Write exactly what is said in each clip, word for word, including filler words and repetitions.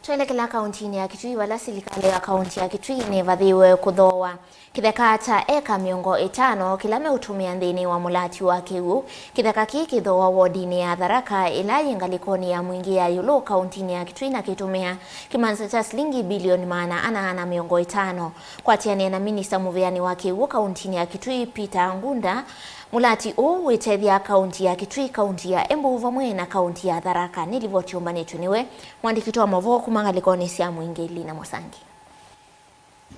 Twelekela kauntinĩ ya Kitui, vala silikalĩ ya kaunti ya Kitui nĩvathĩĩwe kũthooa kĩtheka kya eka mĩongo ĩtano kĩla meũtũmĩa nthĩnĩ wa mũlati wa kĩw'ũ. Kĩtheka kĩĩ kĩthooa wodinĩ ya Tharaka, ĩla yĩ ngalĩkonĩ ya Mwingĩ ya ĩũlũ kauntinĩ ya Kitui, na kĩtũmĩa kĩmanza kya silingi bilioni maana ana na mĩongo ĩtano. Kwatĩanĩa na minista mũvĩanĩ wa kĩw'ũ kauntinĩ ya Kitui, Peter Ngunda, mũlati ũũ wĩtethya kaunti ya Kitui, kaunti ya Embu vamwe na kaunti ya Tharaka. Nĩ livoti yũmbanĩtw'e nĩwe mwandĩki witũ wa maũvoo kuma ngalĩkonĩ sya Mwingĩ, Lina Mũsangi.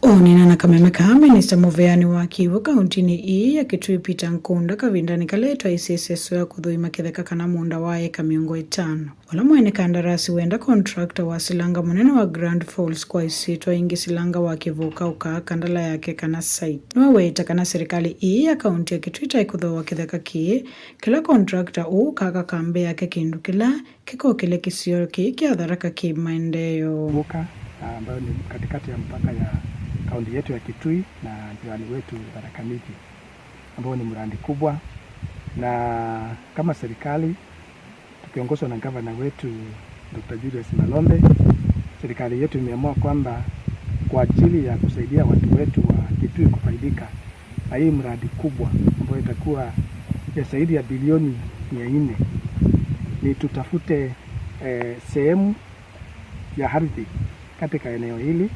Ũneena na kameme kaa, minista mũvĩanĩ wa kĩw'ũ kauntinĩ ĩĩ ya Kitui, Peter Ngunda, kavindanĩ kala ĩtwaĩsye ĩseso ya kũthũima kĩtheka kana mũũnda wa eka mĩongo ĩtano, ũla mwene kandarasi wenda contractor wa silanga mũnene wa Grand Falls, kwa ĩsyĩtwa ĩngĩ silanga wa kĩvũka, ũkaaka ndala yake kana site. Nĩwe weeta kana silikalĩ ĩĩ ya kaunti ya Kitui ĩtaĩ kũthooa kĩtheka kĩĩ, kĩla contractor ũũ ũkaaka kambĩ yake, kĩndũ kĩla kĩkokĩlya kĩsio kĩĩ kya Tharaka kĩ maendeeo. Vuka, ah, ambayo ni katikati ya mpaka ya kaunti yetu ya Kitui na jirani wetu Tharaka Nithi, ambao ni mradi kubwa, na kama serikali tukiongozwa na gavana wetu Doctor Julius Malombe, serikali yetu imeamua kwamba kwa ajili ya kusaidia watu wetu wa Kitui kufaidika na hii mradi kubwa ambayo itakuwa ya zaidi ya bilioni mia nne, ni tutafute, eh, sehemu ya ardhi katika eneo hili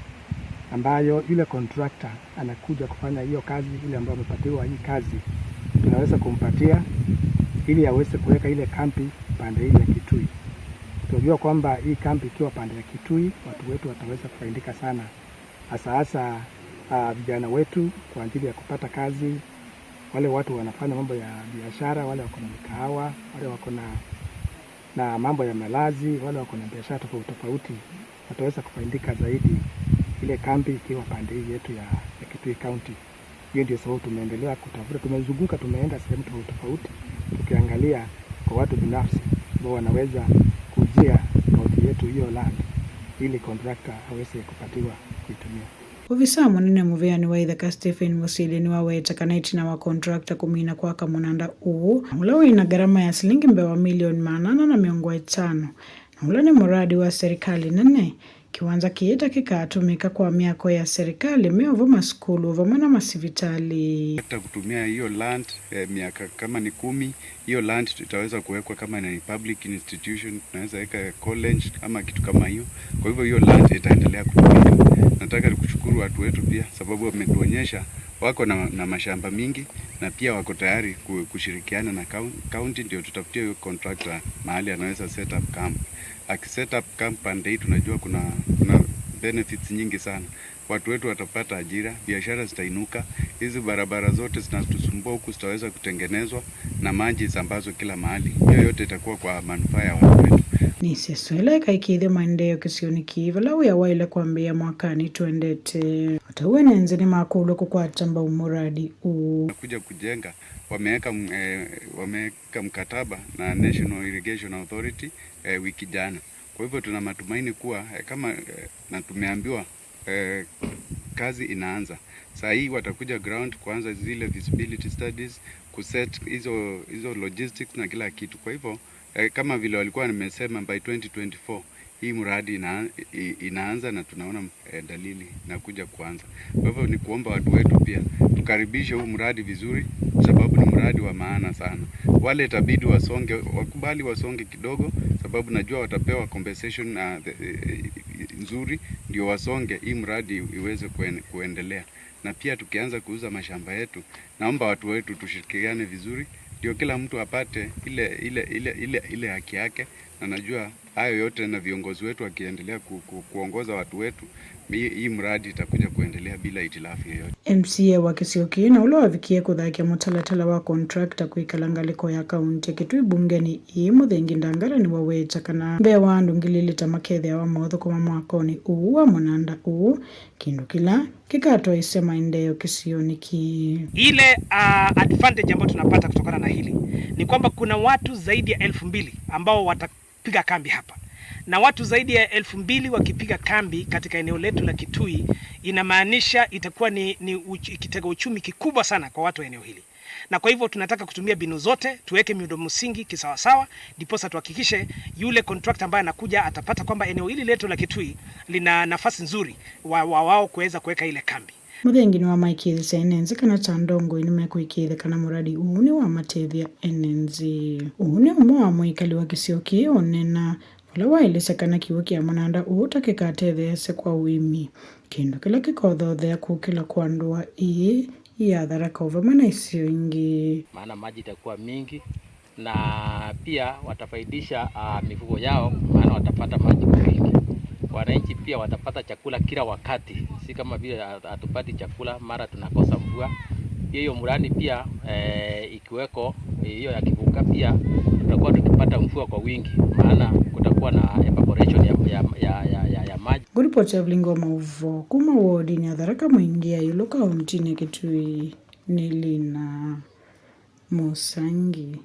ambayo yule contractor anakuja kufanya hiyo kazi, ile ambayo amepatiwa hii kazi, tunaweza kumpatia ili aweze kuweka ile kambi pande hii ya Kitui. Tunajua kwamba hii kambi ikiwa pande ya Kitui, watu wetu wataweza kufaidika sana, hasa hasa, ah, vijana wetu kwa ajili ya kupata kazi, wale watu wanafanya mambo ya biashara, wale wako na mikahawa, wale wako na, na mambo ya malazi, wale wako na biashara tofauti tofauti, wataweza kufaidika zaidi ile kambi ikiwa pande hii yetu ya, ya Kitui County. Hiyo ndio sababu tumeendelea kutafuta, tumezunguka, tumeenda sehemu tofauti tofauti, tukiangalia kwa watu binafsi ambao wanaweza kuuzia kaunti yetu hiyo land ili contractor aweze kupatiwa kuitumia. Ovisaa mũnene mũvĩanĩ wa itheka Stephen Mũsili nĩwaweta kana ĩtina wa contractor kũmina kwaka mũnanda ũũ, ũla wĩ na ngarama ya silingi mbee wa milioni maana ana na mĩongo ĩtano, na ũla nĩ mũradi wa serikali nene, kĩwanza kĩĩ ta kĩkatũmĩka kwa myako ya serikali, mĩovo, masukulu vamwe na masivitalĩ. Hata kutumia hiyo land, eh, miaka kama ni kumi, hiyo land itaweza kuwekwa kama ni public institution, tunaweza weka college ama kitu kama hiyo. Kwa hivyo hiyo land itaendelea kutumika. Nataka kushukuru watu wetu pia, sababu wametuonyesha wako na, na mashamba mingi, na pia wako tayari ku-, kushirikiana na coun-, county, ndio tutafutie huyo contractor mahali anaweza set up camp. Aki set up camp pande hii, tunajua kuna, kuna benefits nyingi sana. Watu wetu watapata ajira, biashara zitainuka, hizi barabara zote zinatusumbua huku zitaweza kutengenezwa, na maji isambazwe kila mahali. Hiyo yote itakuwa kwa manufaa ya watu wetu. Nĩ ĩseso ĩla ĩkaĩkĩĩthya maendeeo kĩsionĩ kĩĩ, vala wĩa waĩle kwambĩĩa mwakanĩ twendete. Ata ũu ene nzĩ nĩmakũlw'a kũkwata mbau mũradi ũũ. Kuja kujenga, wameweka m-, eh, wameweka mkataba na National Irrigation Authority, eh, wiki jana. Kwa hivyo tuna matumaini kuwa, eh, kama, eh, na tumeambiwa, eh, kazi inaanza. Saa hii watakuja ground kuanza zile feasibility studies, kuset hizo, hizo logistics na kila kitu. Kwa hivyo, eh, kama vile walikuwa nimesema, by twenty twenty-four, hii mradi ina-, i-, inaanza na tunaona, eh, dalili inakuja kuanza. Kwa hivyo ni kuomba watu wetu pia tukaribishe huu mradi vizuri, sababu ni mradi wa maana sana. Wale itabidi wasonge, wakubali wasonge kidogo, sababu najua watapewa compensation, uh, the, eh, nzuri, ndio wasonge hii mradi iweze kuen-, kuendelea. Na pia tukianza kuuza mashamba yetu, naomba watu wetu tushirikiane vizuri, ndio kila mtu apate ile, ile, ile, ile, ile haki yake, na najua hayo yote na viongozi wetu wakiendelea ku-, ku-, kuongoza watu wetu, hii, hii mradi itakuja kuendelea bila hitilafu yoyote. M C A wa kĩsio kĩĩ na ũla wavikie kũthakya mũtalatala wa contractor kwĩkala ngalĩko ya kaunti ya Kitui mbungenĩ ĩĩ, Mũthengi Ndangala, nĩwaweta kana mbee wa andũ ngili ilĩ ta makethĩawa maũthũkũma mwakonĩ ũũ wa mũnanda ũũ, kĩndũ kĩla kĩkatwaĩsya maendeeo kĩsionĩ kĩĩ. Ile, ah, advantage ambayo tunapata kutokana na hili ni kwamba kuna watu zaidi ya elfu mbili ambao watapiga kambi hapa, na watu zaidi ya elfu mbili wakipiga kambi katika eneo letu la Kitui, inamaanisha itakuwa ni, ni uch-, kitega uchumi kikubwa sana kwa watu wa eneo hili. Na kwa hivyo tunataka kutumia mbinu zote, tuweke miundo msingi kisawasawa, ndiposa tuhakikishe yule contractor ambaye anakuja atapata kwamba eneo hili letu la Kitui lina nafasi nzuri wa, wa wao kuweza kuweka ile kambi. Mũthengi nĩwamaĩkĩĩthya ene nzĩ kana ta ndongoi nĩmekwĩkĩĩthya kana mũradi ũũ nĩwamatethya ene nzĩ. Ũũ nĩ ũmwe wa mũikali wa kĩsio kĩĩ ũnena, ũla waelesya kana kĩw'ũ kya mũnanda ũũ ta kĩkatetheesya kwa ũĩmi, kĩndũ kĩla kĩkothothea kũkĩla kwa ndũa ii ya Tharaka o vamwe na isio ingĩ. Maana maji itakuwa mingi na pia watafaidisha uh, mifugo yao, maana watapata maji kwa wingi. Wananchi pia watapata chakula kila wakati, si kama vile hat- hatupati chakula mara tunakosa mvua. Hiyo mradi pia eh, ikiweko hiyo ya Kĩvũka pia tutakuwa tukipata mvua kwa wingi, maana kutakuwa na evaporation ya, ya, ya, ya, ya, ya maji. Ngũripoti ya Vilingi wa Maũvoo kuma wodinĩ ya Tharaka Mwingĩ ya Ĩũlũ kauntinĩ ya Kitui nĩ Lina Mũsangi.